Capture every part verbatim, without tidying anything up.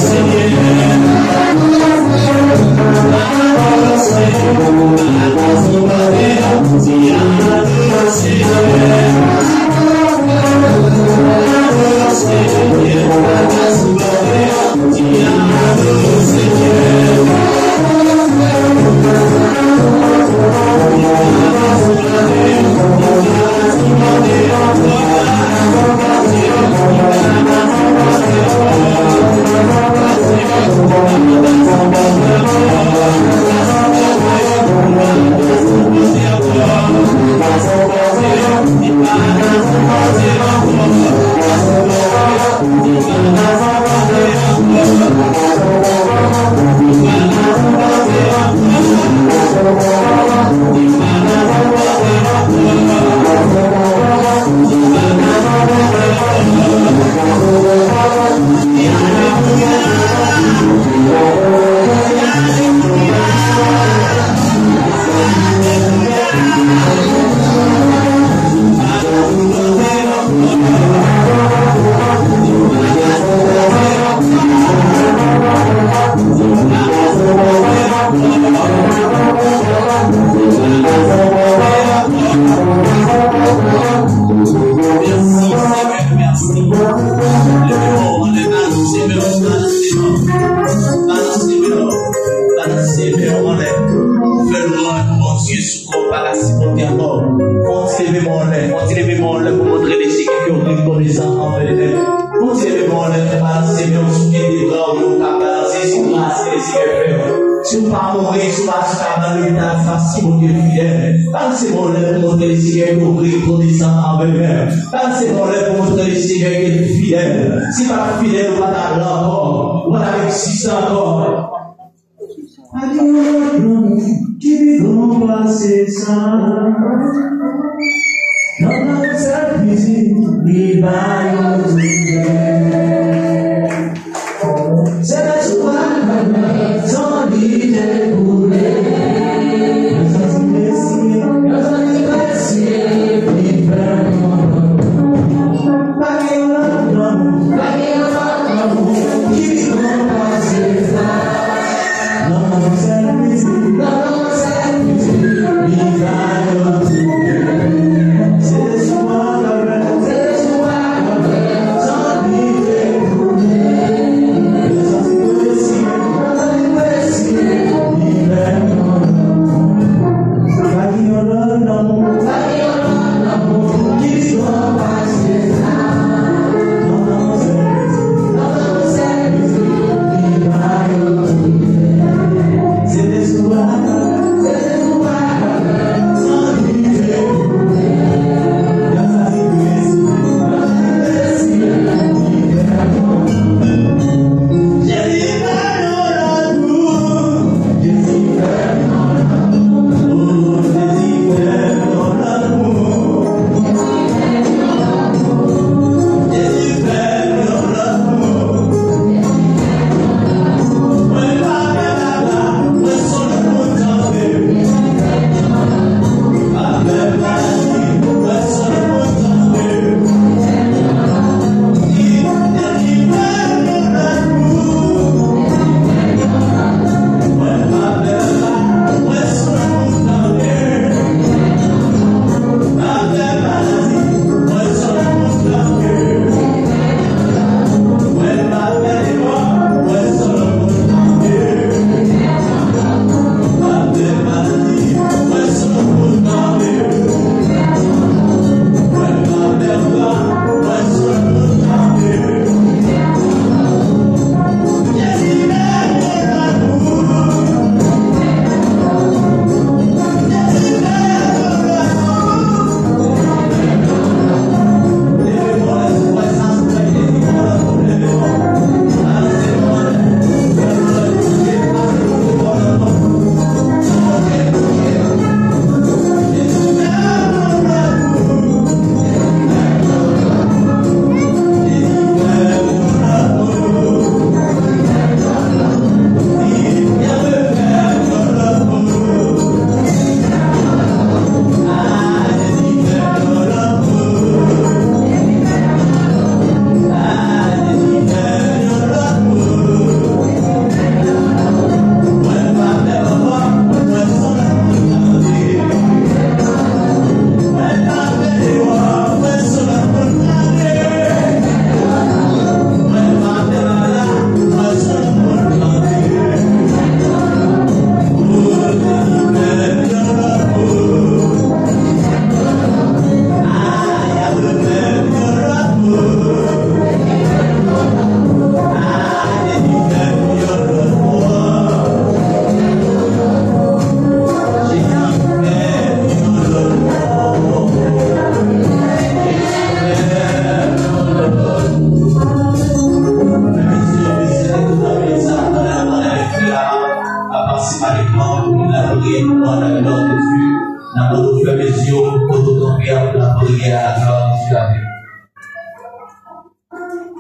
Senyè, Balanse men w, balanse men w anlè. Fè lwanj pou Bondye sou kò w pa ka sipòte ankò. Fè yon ti leve men w anlè, fè yon ti leve men w anlè pou montre Lesenyè ke w rekonesan anvè li menm. Fè yon ti leve men w anlè, balanse men w sou pye de bra w yo, w ka balanse sou gras ke Lesenyè fè w. Si w pa mouri, si w pa sou kabann lopital, se paske Bondye fidèl. Balanse men w anlè pou montre Lesenyè ke w rekonesan anvè li menm. Sa se yon lè pou montre Lesenyè ke l fidèl. Si l pa t fidèl, ou pa t ap la ankò. Ou pa t ap egziste ankò. Pa gen yon lòt lanmou ki pi gran pase sa. Lanmou sèl piti, li ba yo tout. Se lè sou akabè, san li dekoule. Yo santi Mesi, yo santi Mesi, li fè mwen. Pa gen yon lòt lanmou, pa gen yon lòt lanmou ki pi gran pase sa. Lanmou sèl piti, lanmou sèl piti, li ba yo tout. Se lè sou akabè, se lè sou akabè.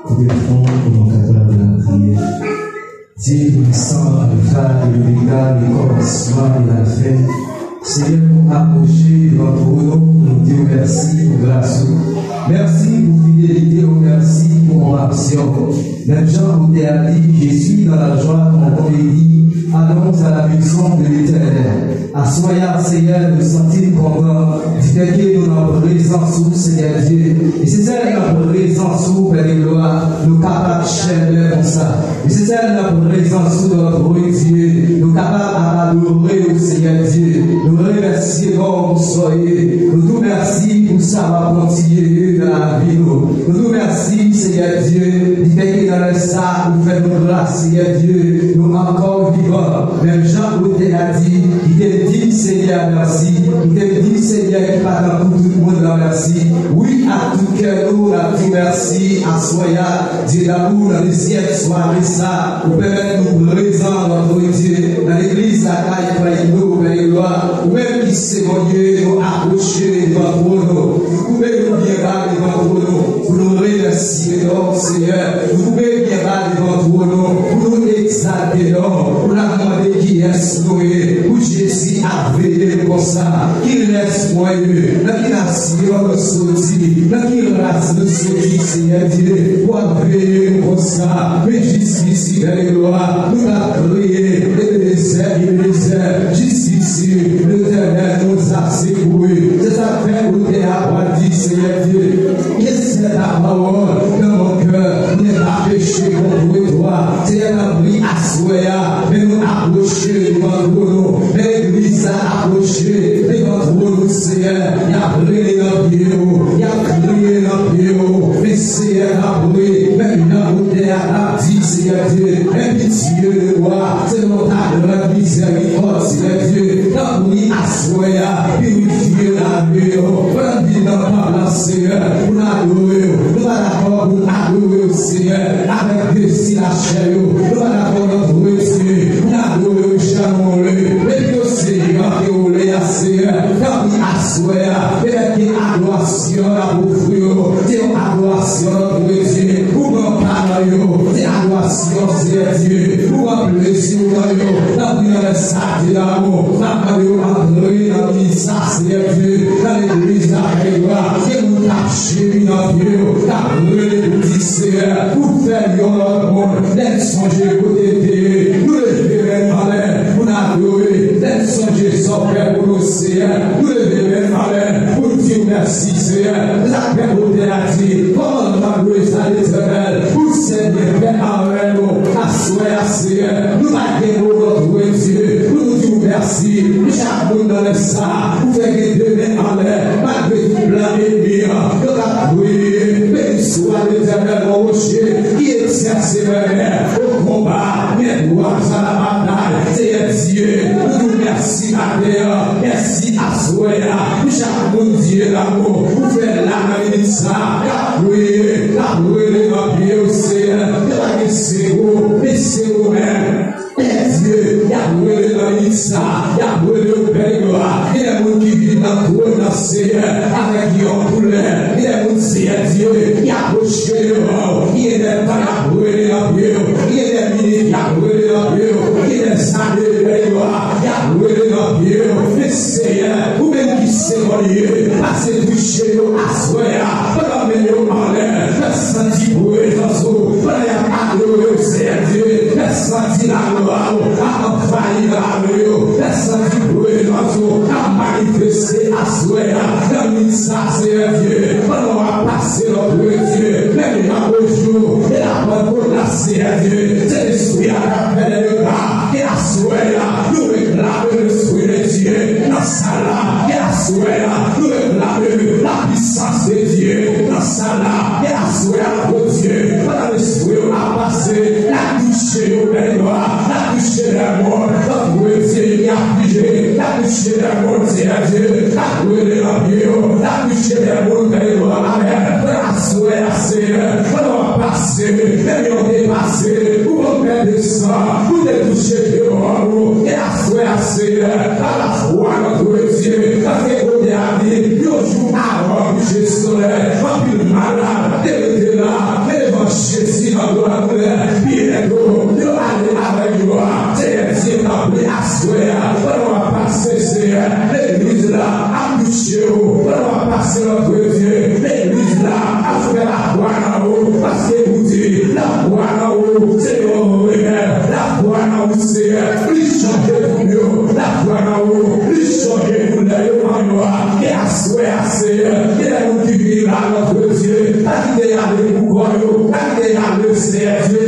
Kote fon pou nou kapab lapriyè. Dye Toupisan, Alfa e Omega, le kòmansman e la fen. Senyè, nou apwoche devan twòn ou, nou di w mèsi pou gras ou. Mèsi pou fidelite ou, mèsi pou konpasyon ou. Menm jan otè a di, Je suis dans la joie, mon corps bénit, allons à la maison de l'Éternel. Aswè a, Seyè, nou santi n kontan di tèt ke nou nan prezans ou, Seyè Dye. E se sèl nan prezans ou, Pè de glwa, nou kapab chèlbè konsa. E se sèl nan prezans ou, notre Dye, nou kapab ap adore ou, Seyè Dye. Nou remèsye non ou pou sa w ye. Nou di w mèsi pou sa w ap kontinye nan lavi nou. Nou di w mèsi, Seyè Dye, di tèt ke nan lè sa ou fè nou gras, Seyè Dye, nou ankò vivan. Menm jan otè a di, li te di Senyè mèsi, li te di Senyè ki pa tankou tout moun nan mèsi. Wi, ak tout kè nou, n ap di w mèsi aswè a, Dye damou, nan dezyèm sware sa, ou pèmèt nou prezan, notre Dye, nan legliz Lakay Frè Ino, Pè de glwa, ou menm ki se Bondye, nou apwoche devan twòn ou. Nou koube nou byen ba devan twòn ou pou nou remèsye non w, Seyè. Nou koube byen ba devan twòn ou pou nou egzalte non w, pou n ap mande kiyès nou ye, pou Jezi ap veye nou konsa. Kilès mwen ye? Nan ki nasyon nou soti? Nan ki ras nou soti, Seyè Dye? Pou ap veye nou konsa. Men jis isi, Pè de glwa, nou t ap kriye, Ebenezè, Ebenezè, jis isi, Letènèl, nou a sekouri. Se sa k fè otè a pral di, Seyè Dye, que cette parole dans mon cœur n'est pas péché contre toi. Seyè, tanpri, aswè a, men nou apwoche devan twòn ou. Men legliz la apwoche devan twòn ou, Seyè. Y ap rele nan pye w, y ap kriye nan pye w. Men Seyè, tanpri, menm jan otè a t ap di, Seyè Dye, aie pitié de moi, selon ta grande miséricorde, Seyè Dye. Tanpri, aswè a, pirifye lavi yo. Fè n vin nan tanp lan, Seyè, pou n adore w. Nou pa dakò pou n adore w, Seyè, avèk dezi lachè yo. Nou pa dakò, notre Dye, pou n adore w jan nou vle. Epi yo, Seyè, ke w vle a, Seyè. Tanpri, aswè a, petèt ke adorasyon n ap ofri yo, se yon adorasyon, notre Dye, ou pran pa nan yo. Se adorasyon, Seyè Dye, ou pran plezi w nan yo. Tanpri, nan lè sa, Dye damou, n ap mande w antre nan minit sa, Seyè Dye, nan legliz la, Pè glwa, ke moun k ap jemi nan pye yo, k ap rele pou di, Seyè, ou fè l yon lòt moun. Lè n sonje kote l te ye, nou leve men n anlè pou n adore. Lè n sonje sa w fè pou nou, Seyè, nou leve men n anlè pou n di w mèsi, Seyè. Se sa k fè otè a di, kòman n ap louwe sa, Letènèl, pou l sèvi fè anlè nou? Aswè a, Seyè, nou pa gen mo, notre Dye, pou nou di w mèsi. Chak moun nan lè sa, ou fè gen de men anlè, malgre tout plan ènmi an, yo t ap kriye, Béni soit l'Éternel, mon rocher, qui exerce mes mains au combat, mes doigts à la bataille. Seyè Dye, nou di w mèsi maten an, mèsi aswè a, pou chak moun, Dye damou, ou fè la nan minit sa, k ap kriye, k ap rele nan pye w, Seyè, yo pa gen seko, men se ou menm. Pè Dye, y ap rele nan minit sa, y ap rele w Pè de glwa. Gen de moun ki vin nan twòn nan, Seyè, avèk yon doulè. Gen de moun, Seyè Dye, y ap pwoche devan w. Gen de tan y ap rele nan pye w. Gen de minit y ap rele nan pye w. Gen de zane, Pè de glwa, y ap rele nan pye w. Men Seyè, ou menm ki se Bondye, pase touche yo aswè a. Pandan men yo anlè, fè santi prezans ou. Pandan y ap adore w, Seyè Dye, fè santi laglwa ou ap anvayi lavi yo. Fè santi prezans ou ap manifeste aswè a. Nan minit sa, Seyè Dye, pandan w ap pase, notre Dye, menm jan Ojou e la Pantekòt la, Seyè Dye, se Lespri a k ap fè dènye pa. E aswè a, nou reklame Lespri de Dye nan sal la. E aswè a, nou reklame lapwisans de Dye nan sal la. E aswè a, Bondye, pandan Lespri w ap pase, l ap touche yo, Pè de glwa, l ap touche lèmonn, Bondye, ki aflije, l ap touche lèmonn, Seyè Dye, l ap rele nan pye yo, l ap touche lèmonn, Pè de glwa, amèn. Aswè a, Seyè, pandan w ap pase, menm jan w te pase, ou pran pè de san, ou te touche pye w, e aswè a, Seyè, pa lafwa, notre Dye, paske otè a di, yon jou avan kouche solèy, anpil malad te rete la, men devan Jezi nan glwa, byento yo ale avèk glwa. Seyè Dye, tanpri, aswè a, pandan w ap pase, Seyè, legliz la ap touche w. Pandan w ap pase, notre Dye, legliz la ap fè lafwa nan ou, paske ou di, lafwa nan ou, se yon remèd. Lafwa nan Seyè, li chanje pou yo, lafwa nan ou, li chanje koulè yo, manyo a, e aswè a, Seyè, gen de moun ki vini la, Nòtre Dye, pa kite y ale pou kò yo, pa kite y ale, Seyè Dye,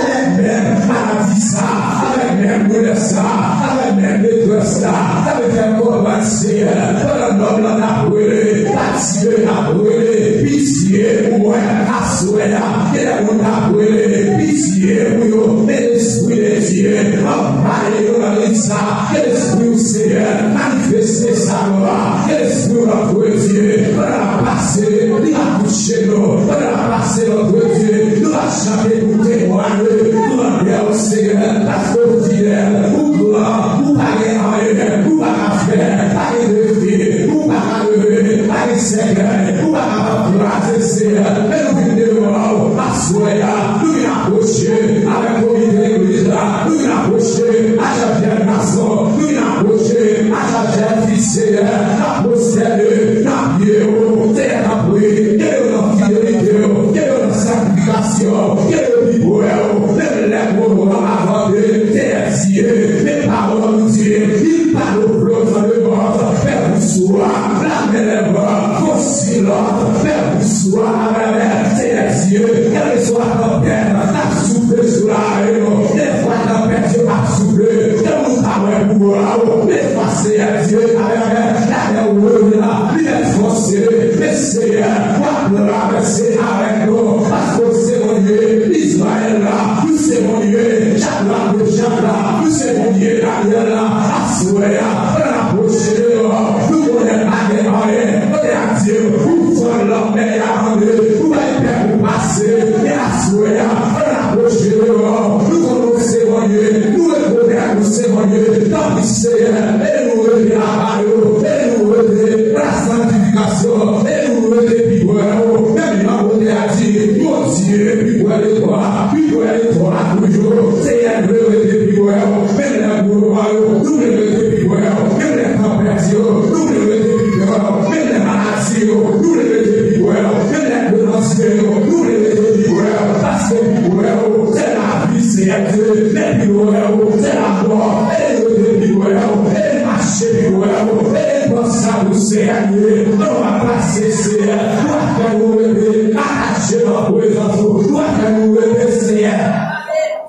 avèk menm maladi sa, avèk menm doulè sa, avèk menm detrès la, sa vle fè kòmanse, Seyè, pandan nonm lan t ap rele, fatige t ap rele, pitye pou mwen, aswè a, gen de moun t ap rele, pitye pou yo, men Lespri de Dye, anvayi yo nan lit sa, ke Lespri w, Seyè, manifeste sa glwa, ke Lespri w, Nòtre Dye, pandan l ap pase, li va touche nou, pandan l ap pase, Nòtre Dye, nou va chante pou temwaye grandè w, Seyè, paske w fidèl, ou gran, ou pa gen anyen, ou pa ka fè, pa gen defi, ou pa ka leve, pa gen sèkèy, ou pa kapab kraze, Seyè, men nou vin devan w, aswè a, nou vin apwoche avèk komite legliz la, nou vin apwoche ak chèf jèn gason, nou vin apwoche ak chèf jèn fi, Seyè, n ap pwostène nan pye w, Seyè, tanpri, kenbe yo nan fidelite w, kenbe yo nan sanktifikasyon w, kenbe yo pi pre w, menm lè gwo mò ap vante, Seyè Dye, men pawòl ou di, il parle aux flots et aux vents, fè bous ou a, la mè lè mò, fò silans, fè bous ou a, avè, avè, Seyè Dye, kèlkeswa tanpèt k ap soufle sou lari nou, dèfwa tanpèt yo ap soufle, ke nou pa wè koulè w, dèfwa, Seyè Dye, avè, avè, lalè ou leve la, li mèt fòse, men Seyè, w ap travèse avèk nou, paske w se Bondye Izrayèl la, ou se Bondye Chadrak, Mechak la, ou se Bondye Danyèl la, aswè a, pandan n apwoche deyò, nou konnen pa gen anyen, kote a di, ou fann lanmè a tande, ou bay pèp ou pase, men aswè a, pandan n apwoche deyò, nou konnen w se Bondye, nou rekonèt ou se Bondye, tanpri Seyè, ede nou rete lakay ou, ede nou rete nan sanktifikasyon, ede nou rete pi pre w, menm jan kote a di, Bondye pi pre de twa, pi pre de twa toujou, Seyè, nou vle rete pi pre w, menm lè gwo mò yo, nou vle rete pi pre w, menm lè tanpèt yo, nou vle rete pi pre w, menm lè maladi yo, nou vle rete pi pre w, menm lè vyolanse yo, nou vle rete pi pre w, paske pi pre w, se lavi, Seyè Dye, men pi lwen w, se lamò, ede nou rete pi pre w, ede n mache pi pre w, ede n panse a ou, Seyè Dye, pandan w ap pase, Seyè, ou ap fè nou rete atache nan prezans ou, ou ap fè nou rete, Seyè,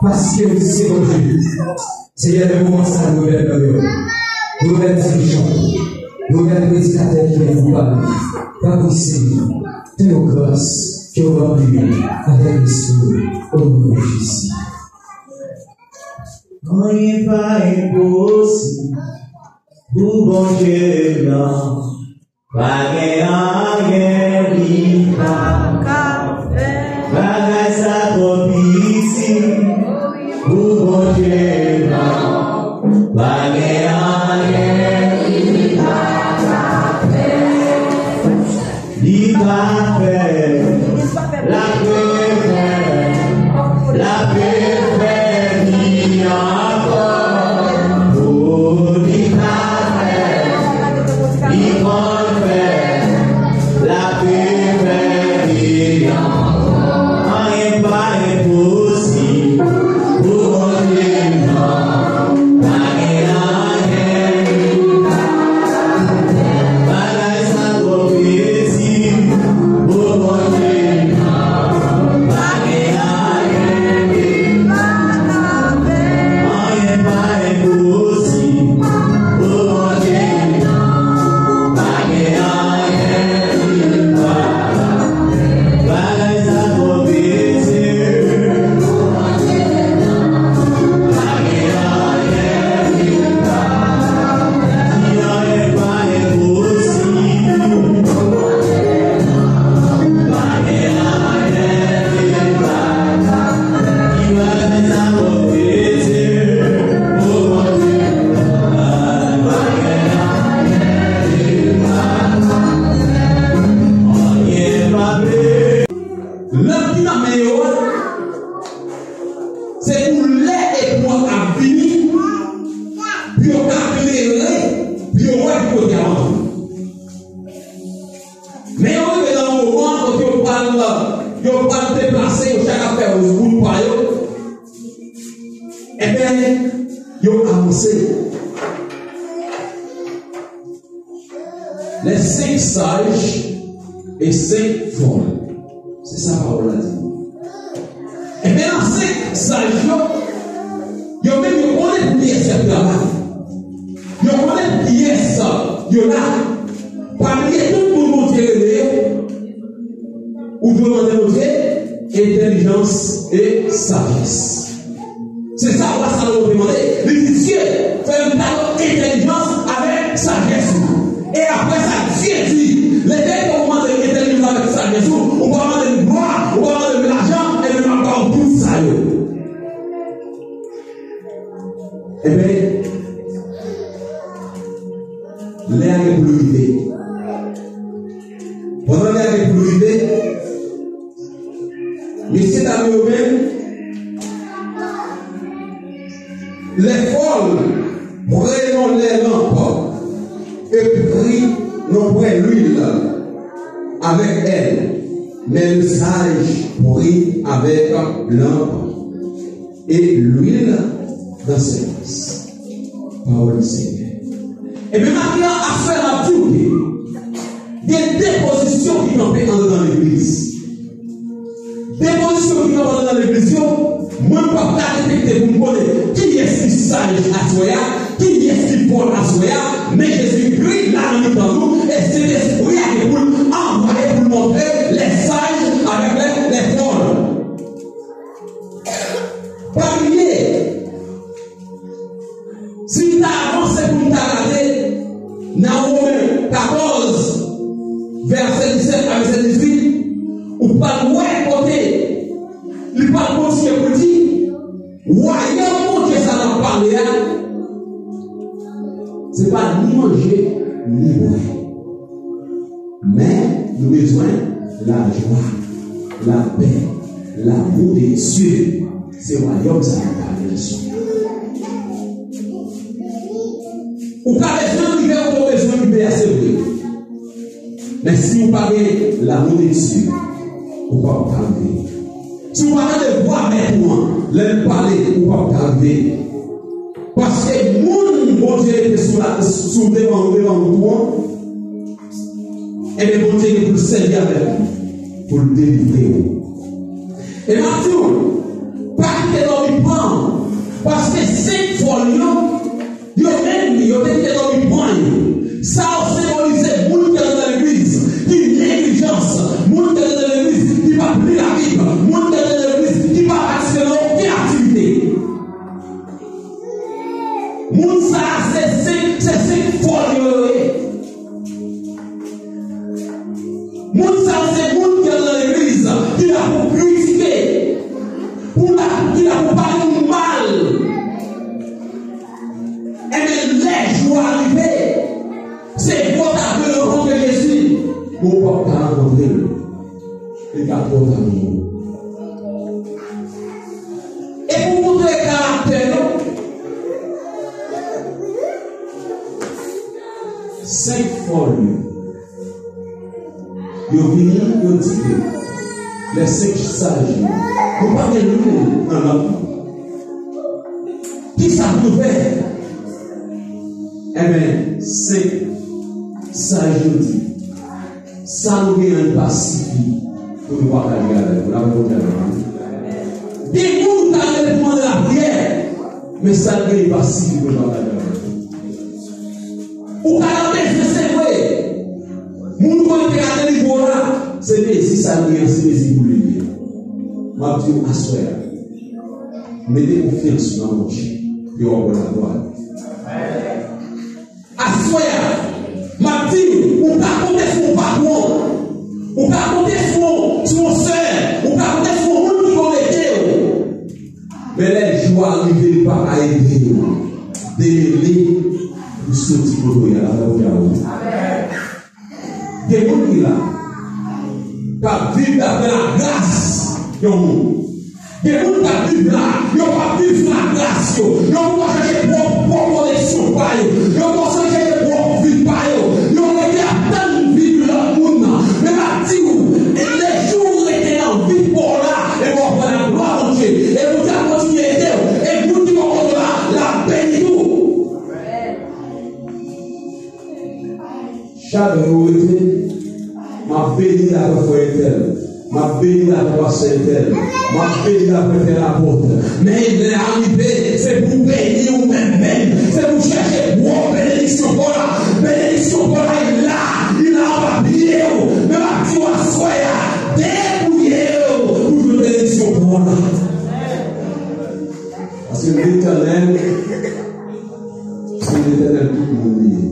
paske ou se Bondye. Seyè, nan moman sa, nou remèt nou yo. Nou remèt dirijan. Nou remèt predikatè ki vin pou pale. Tanpri, Seyè, fè yo gras, ke w ranpli yo avèk Lespri w, o non de Jezi. Anyen pa enposib pou Bondye, non. Pa gen anyen li pa ka fè. Bagay sa twò piti pou Bondye, non. Pa gen anyen li pa ka fè. Li pa fè, l ap refè, l ap refè li ankò. O, li pa fè, li konn fè, l ap refè li ankò. Anyen pa enposib pou Bondye, non. Pa gen Ebyen, yo avanse. Les cinq sages et cinq folles. Se sa pawòl la di. Ebyen, nan senk saj yo, yo menm yo konnen pou kiyès y ap travay. Yo konnen pou kiyès yo la. Pa bliye tout moun Bondye rele yo. Ou dwe mande Bondye entèlijans e sajès. Se sa wa Salomon te mande. Li di, Dye, fè m talon entèlijans avèk sajès ou. E apre sa, Dye di, lè ke ou mande entèlijans avèk sajès ou, ou pa mande m glwa, ou pa mande m lajan, ebyen m ap ba ou tout sa yo. Ebyen, lè a gen pou l rive. Pandan lè a gen pou l rive, mesye dam yo menm, les folles prenant les lampes et prit non point l'huile avec elles, mais le sage prit avec lampe et l'huile dans ses mains. Pawòl Senyè. Ebyen, maten an, aswè a, m ap di w ke gen de pozisyon ki kanpe anndan legliz. De pozisyon ki kanpe anndan legliz yo, mwen m p ap ka detekte pou m konnen kiyès ki saj aswè a, kiyès ki fòl aswè a, men Jezikri la nan mitan nou, e Sentespri a gen pou l anvwaye pou l montre les sages avec les, les folles. Pa bliye, si n ta avanse pou n ta gade nan Women katòz, vèsè disèt a vèsè dizuit, ou pral wè kote li pral kontinye pou l di, wayòm Bondye sa n ap pale a, se pa ni manje, ni bwè. Men, nou bezwen lajwa, lapè, lamour de Dye. Se wayòm sa n ap pale aswè. Ou ka bezwen rive kote w bezwen rive a, se vre. Men si w pa gen lamour de Dye, ou p ap ka rive. Si w pa tande vwa mèt ou an, lè l pale, ou p ap ka rive. Paske moun Bondye mete sou la, sou devan, devan wout ou an, ebyen, Bondye gen pou l sèvi avèk ou pou l delivre ou. E m ap di w, pa kite dòmi pran w, paske senk fòl yo, yo menm, yo te kite dòmi pran yo. Sa yo senbolize moun ki antre nan legliz, ki neglijans, moun ki antre nan legliz, ki pa li Labib, moun ki antre nan legliz, ki pa patisipe nan okenn aktivite. Moun sa a se senk, se senk fòl yo ye. Moun sa a se moun ki antre nan legliz, ki la pou kritike, pou la, ki la pou pale moun mal. Ebyen, lè jou a rive, se gwo ta vle rankontre Jezi, men w p ap ka rankontre l. Li ka twò ta pou ou. E pou montre karaktè yo, senk fòl yo, yo vini, yo di ke les cinq sages yo, nou pa gen lwil nan lanp nou. Kisa pou nou fè? Ebyen, senk saj yo di, sa nou genyen an pa sifi pou nou pataje avèk ou. Lapè Bondye avèk nou. Gen moun ou ta rele pou mande lapriyè, men sa l genyen pa sifi pou l pataje avèk ou. Ou ka nan bezwen, se vre. Moun ou konnen te ka delivre w la, se mezi sa l genyen, se mezi pou li ye. M ap di w aswè a, mete konfyans ou nan Bondye, e w ap wè laglwa. Aswè a, m ap di w, ou ka konte sou yon patwon, ou ka konte sou, sou yon sè, ou ka konte sou yon moun ki konekte w. Men lè jou a rive, li pa ka ede w. Demele pou soti kote w ye a, la pou w ye a. Gen moun ki la, k ap viv daprè lagras yon moun. Gen moun k ap viv la, yo p ap viv sou lagras yo. Yo poko chèche pwòp, pwòp koneksyon pa yo. Yo poko chèche pwòp vi pa yo. Yo rete ap tann vi lòt moun nan. Men m ap di w, e lè jou w rete nan vi pa w la, e w ap wè laglwa Bondye. E Bondye ap kontinye ede w. E moun ki poko Chak jou w rete, m ap beni lavi frè entèl, m ap beni lavi pastè entèl, m ap beni lavi entèl apot. Men lè a rive, se pou w beni ou menm menm, se pou w chèche gwo benediksyon pa w la. Benediksyon pa w la, li la, li la anba pye w. Men m ap di w aswè a, debouye w pou jwenn benediksyon pa w la. Paske Letènèl, se Letènèl tout moun li ye.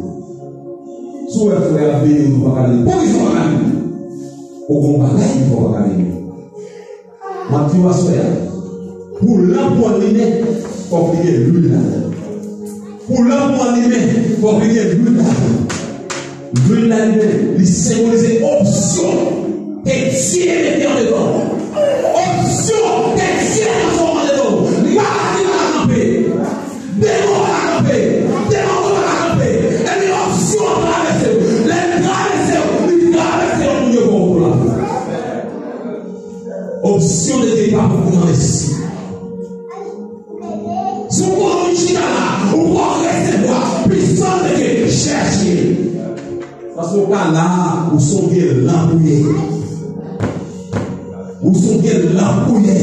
Si w wè frè a beni w, ou pa ka beni. Poukisa w pa ka beni? Ou gon bagay ki fè w pa ka beni. M ap di w aswè a, pou lanp ou anime, fòk li gen lwil ladan l. Pou lanp ou anime, fòk li gen lwil ladan l. Lwil la li menm, li senbolize opsyon ke Dye mete andedan w. Opsyon ke Dye transfòme andedan w. Li pa ka di pa ka kanpe. Demon pa ka kanpe. Demon pa ka kanpe. Epi opsyon an travèse w. Lè l travèse w, li travèse yon moun yo ba w pou lavi. Opsyon de Dye pa pou granmesi. Si w konnen w chita la, ou pral resevwa pisans de Dye, chèche. Paske w pa la, ou se yon vye lanp ou ye. Ou se yon vye lanp ou ye.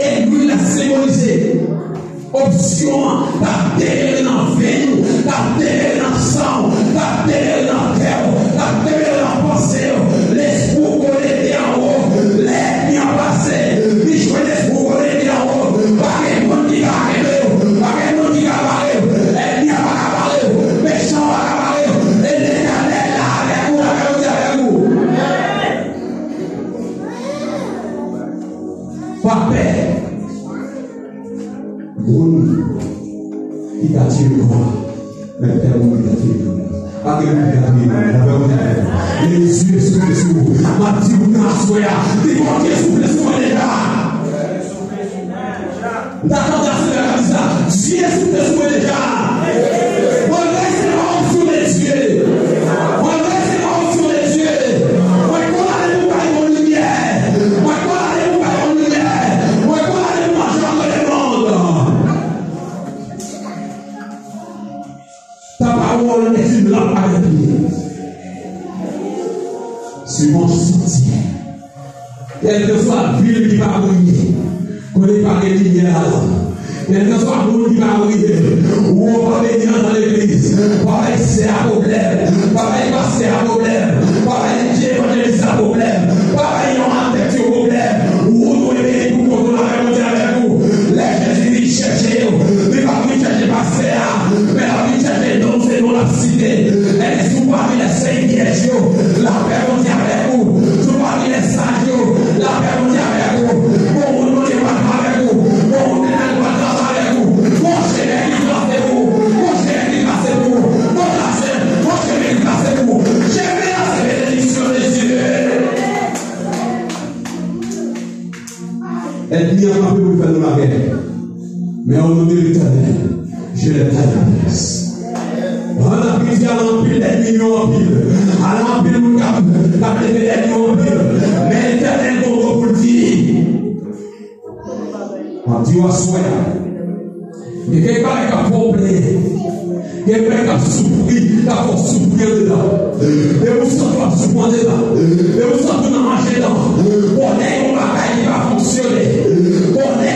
E lwil la senbolize opsyon an, k ap demere nan venn ou, k ap demere nan san w, k ap demere nan kè w, k ap demere nan panse w. Lespri w konekte anwo. Lè ènmi an pase, li jwenn lespri w konekte anwo. Pa gen moun ki ka kenbe w, pa gen moun ki ka bare w. Ènmi an pa ka bare w, mechan an pa ka bare w. E Letènèl la avèk ou, l ap grandi avèk ou. Pa pè moun ki ka tiye kò a, men pè moun ki ka tiye nanm nan. Pa gen moun ki ka tiye nanm nan. Pè moun ki ka tiye nanm nan. Dye soufle sou ou. M ap di moun nan aswè a, di Bondye soufle sou mwen deja. M ta tande Senyè a di sa. Dye soufle sou mwen deja. Mwen resevwa onksyon de Dye. Mwen resevwa onksyon de Dye. Mwen kondane pou bay yon limyè. Mwen kondane pou bay yon limyè. Mwen kondane pou mache antre lemonn. Ta pawòl est une lampe à mes pieds. C'est mon sentier. Kèlkeswa vil ki pa briye, kote pa gen limyè ladan, kèlkeswa moun ki pa briye, ou pa beni anndan legliz, pa bay sè a pwoblèm, pa bay pastè a pwoblèm, pa bay evanjelis la pwoblèm, pa bay yon adèk yo pwoblèm, ou dwe beni pou kont ou, lapè Bondye avèk ou. Lè Jezi vin chèche yo, li p ap vin chèche pastè a, men l ap vin chèche non, se non l ap site. Èske ou pami lè senk pyèj yo, lapè Bondye avèk ou? Si w pami lè saj yo, lapè Bondye avèk ou. Bon moun Bondye pa t avèk ou. Bon moun Letènèl pa t avèk ou. Bon chemen ki trase pou ou. Bon chemen ki trase pou ou. Bon chemen, bon chemen ki trase pou ou. Chemen an se benediksyon de Dye. Ènmi an kanpe pou l fè nou lagè. Men o non de Letènèl, je les traverse. An Afrik, ala anpil ènmi yo anpil. Ala anpil moun k ap, k ap leve ènmi yo anpil. Men Letènèl gon mo pou l di. M ap di w aswè a. Gen kèk bagay k ap fè w plenyen. Gen kèk bagay k ap soufri, k ap fè w soufri andedan. Depi w santi w ap soufri andedan. Depi w santi w nan mache dan. Konnen yon bagay ki pa fonksyone. Konnen